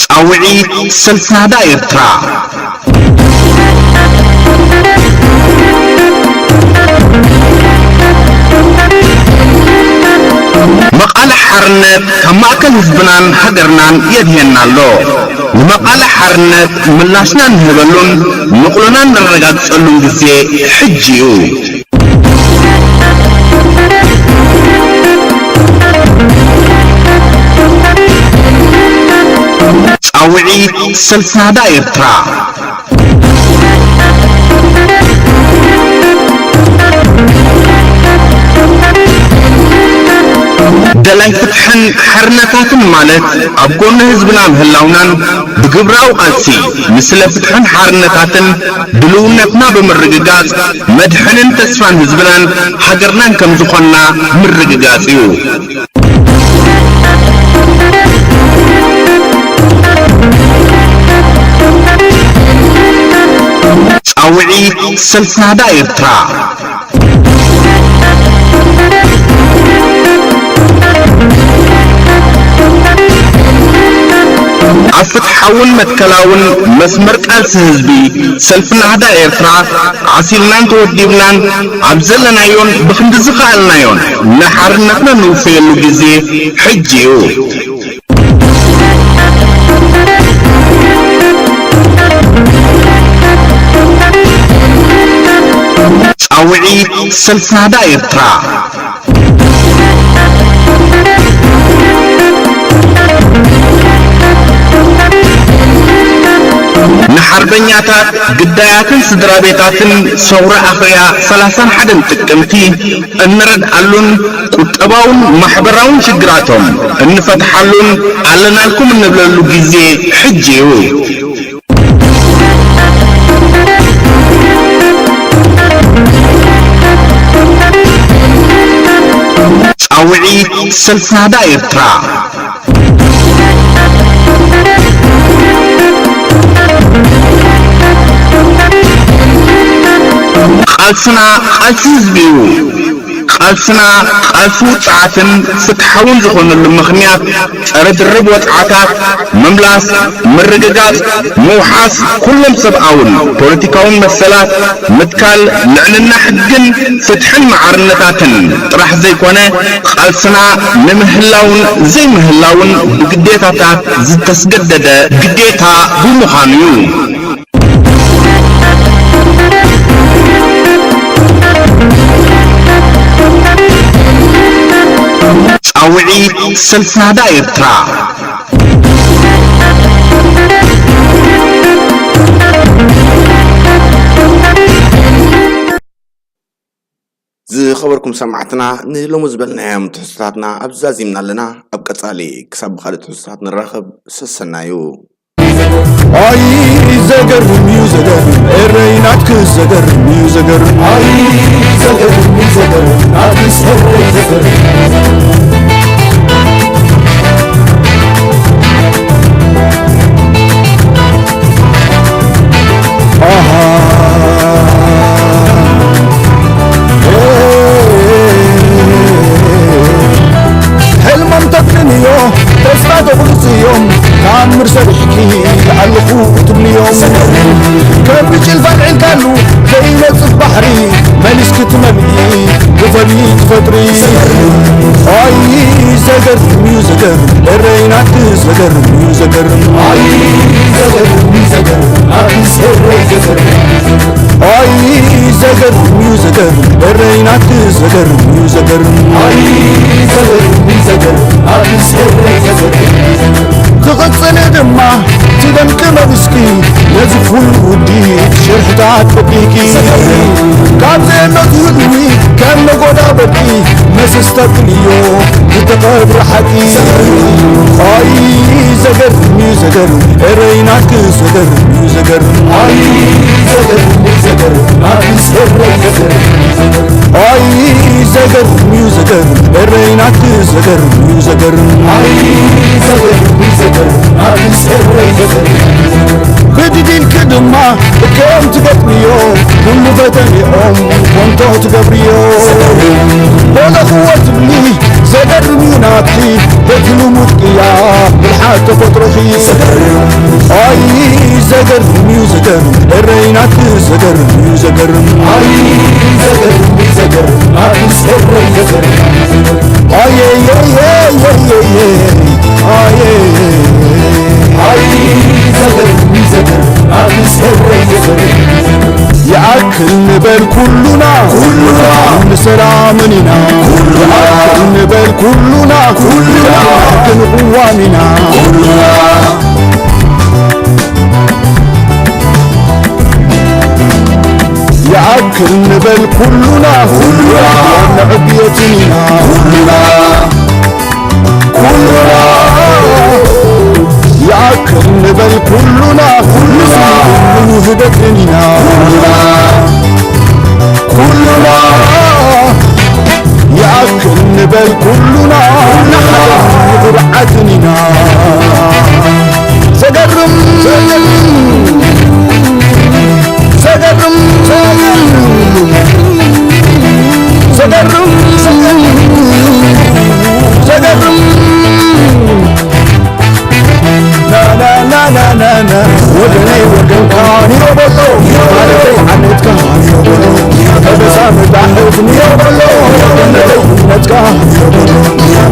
ጻውዒት ሰልፊ ናህዳ ኤርትራ። መቓልሕ ሓርነት ካብ ማእከል ህዝብናን ሃገርናን የድህየና ኣሎ። ንመቓልሕ ሓርነት ምላሽና እንህበሉን ንቕሎና እነረጋግጸሉን ግዜ ሕጂ እዩ። ጻውዒት ሰልፊ ናህዳ ኤርትራ። ደላይ ፍትሕን ሓርነታትን ማለት ኣብ ጎኒ ህዝብና ምህላውናን ብግብራዊ ቃልሲ ንስለ ፍትሕን ሓርነታትን ድልውነትና ብምርግጋጽ መድሕንን ተስፋን ህዝብናን ሃገርናን ከም ዝኾንና ምርግጋጽ እዩ። ጻውዒት ሰልፊ ናህዳ ኤርትራ። ኣብ ፍትሓውን መትከላውን መስመር ቃልሲ ህዝቢ፣ ሰልፊ ናህዳ ኤርትራ ዓሲልናን ተወዲብናን ኣብ ዘለናዮን ብኽንዲ ዝኸኣልናዮን ንሓርነትና ንውፈየሉ ግዜ ሕጂ እዩ። ጻውዒት ሰልፊ ናህዳ ኤርትራ። ንሓርበኛታት፣ ግዳያትን ስድራ ቤታትን ሰውራ ኣኽርያ ሰላሳን ሓደን ጥቅምቲ እንረድኣሉን ቁጠባውን ማሕበራውን ሽግራቶም እንፈትሓሉን ኣለናልኩም እንብለሉ ግዜ ሕጂ እዩ። ጻውዒት ሰልፊ ናህዳ ኤርትራ። ቃልስና ቃልሲ ህዝቢ እዩ። ቃልስና ቃልሲ ውጽዓትን ፍትሓውን ዝኾነሉ ምኽንያት ጸረ ድርብ ወጽዓታት፣ ምምላስ፣ ምርግጋጽ፣ ምውሓስ ኩሎም ሰብኣውን ፖለቲካውን መሰላት፣ ምትካል ልዕልና ሕግን ፍትሕን ማዕርነታትን ጥራሕ ዘይኮነ፣ ቃልስና ንምህላውን ዘይምህላውን ብግዴታታት ዝተስገደደ ግዴታ ብምዃኑ እዩ። ጻውዒት ሰልፊ ናህዳ ኤርትራ። ዝኸበርኩም ሰማዕትና፣ ንሎሚ ዝበልናዮም ትሕዝቶታትና ኣብዚ ዛዚምና ኣለና። ኣብ ቀጻሊ ክሳብ ብኻልእ ትሕዝቶታት ንራኸብ። ሰሰናዩ። ኣይ፣ ዘገርም እዩ፣ ዘገርም፣ ኤረይ ናትክስ ዘገርም እዩ፣ ዘገርም። ኣይ፣ ዘገርም እዩ፣ ዘገርም፣ ናትክስ ኤረይ ዘገርም። ኣሃ። ሕልሞም ተፍንንዮ፣ ተስፋ ተቑርጽዮም፣ ተኣምር ሰሪሕኪ ኣለኹ ትብልዮም። ከም ብጭልፋ ኣልዒልካሉ ዘይመጽእ ባሕሪ፣ መሊስኪ ትመልኢ፣ ትፈሊ ትፈጥሪ። ኣይ ዘገርም እዩ ዘገርም፣ ኤረይ ናትክስ ዘገርም እዩ ዘገርም። ኣይ ዘገርም እዩ ዘገርም፣ ናትክስ ኤረይ ዘገርም። ኣይ ዘገርም እዩ ዘገርም፣ ኤረይ ናትክስ ዘገርም እዩ ዘገርም። ኣይ ዘገርም እዩ ዘገርም፣ ናትክስ ኤረይ ዘገርም። ክቕጽል ድማ ትደምቂ መሊስኪ፣ ነዚ ኩሉ ውዲት ሽርሕታት ፈዲኪ። ካብ ዘየሎ ትህልዊ ከም ነጎዳ በርቂ፣ መሰስ ተብልዮ ዝተቐብረ ሓቂ። ኣይ ዘገርም እዩ ዘገርም፣ ኤረይ ናትክስ ዘገርም እዩ ዘገርም። ኣይ ዘገርም እዩ ዘገርም፣ ናትክስ ኤረይ ዘገርም። ኣይ ዘገርም እዩ ዘገርም፣ ኤረይ ናትክስ ዘገርም እዩ ዘገርም። ኣይ ዘገርም እዩ ዘገርም፣ ናትክስ ኤረይ ዘገርም። ክድድ ኢልኪ ድማ ከም ትገጥምዮ፣ ኩሉ ፈተኒኦም ኮንቶ ትገብርዮ። በለኽዎ ትብሊ ዘገርም እዩ ናትኪ፣ በቲ ልሙድ ቅያ ብልሓት ተፈጥሮኺ። ኣይ ዘገርም እዩ ዘገርም፣ ኤረይ ናትክስ ዘገርም እዩ ዘገርም። ኣይ ዘገርም እዩ ዘገርም፣ ናትክስ ኤረይ ዘገርም። ኣየየየየየየ፣ ኣየ። ኣይ ዘገርም እዩ ዘገርም፣ ናትክስ ኤረይ ዘገርም። ይኣክል ንበል ኩሉና፣ ኩሉና ንሰላምን ኢና። ኩሉና ንበል ኩሉና፣ ኩሉና ክንቅዋም ኢና። ኩሉና ይኣክል ንበል ኩሉና፣ ኩሉና ንዕብየትን ኢና። ኩሉና ኩሉና ይኣክል ንበል ኩሉና፣ ኩሉና ንውህደት ደኒና። ኩሉና፣ ኩሉና ይኣክል ንበል ኩሉና፣ ንኹርዓት ኢና። ዘገርም፣ ዘገርም፣ ዘገርም፣ ዘገርም። ና፣ ና፣ ና፣ ና፣ ና፣ ና። ወገነይ ወገንካ ኒዮ በሎ፣ ማለተይ ዓመትካ ኒዮ በሎ። ከበሳ መጣሕት ኒዮ በሎ፣ ወገነይ እምነትካ ኒዮ በሎ።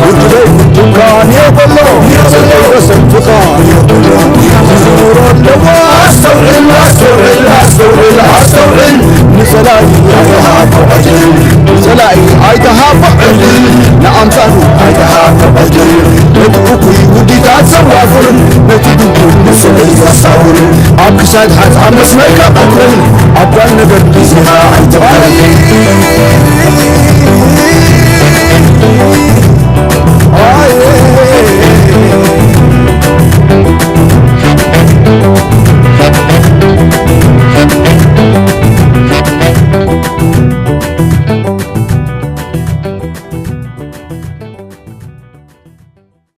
ውድበይ ውድብካ ኒዮ በሎ፣ ሰልፈይ ወሰንትካ ኒዮ በሎ። ክዝውሮ ኣለዎ ኣስተውዕል፣ ኣስተውዕል፣ ኣስተውዕል፣ ኣስተውዕል። ንጸላኢ ኣይትሃቦ ዕድል፣ ንጸላኢ ኣይትሃቦ ዕድል፣ ንኣምሳሉ ኣይትሃቦ ዕድል። ነቲ እኩይ ውዲታት ዘዋፍርን ነቲ ድንቁር ንስእል ዘሳውርን ኣብ ክሳድ ሓጻ መስመርካ ቀትርን ኣብ ጓል ነገር ግዜኻ ኣይትባርን።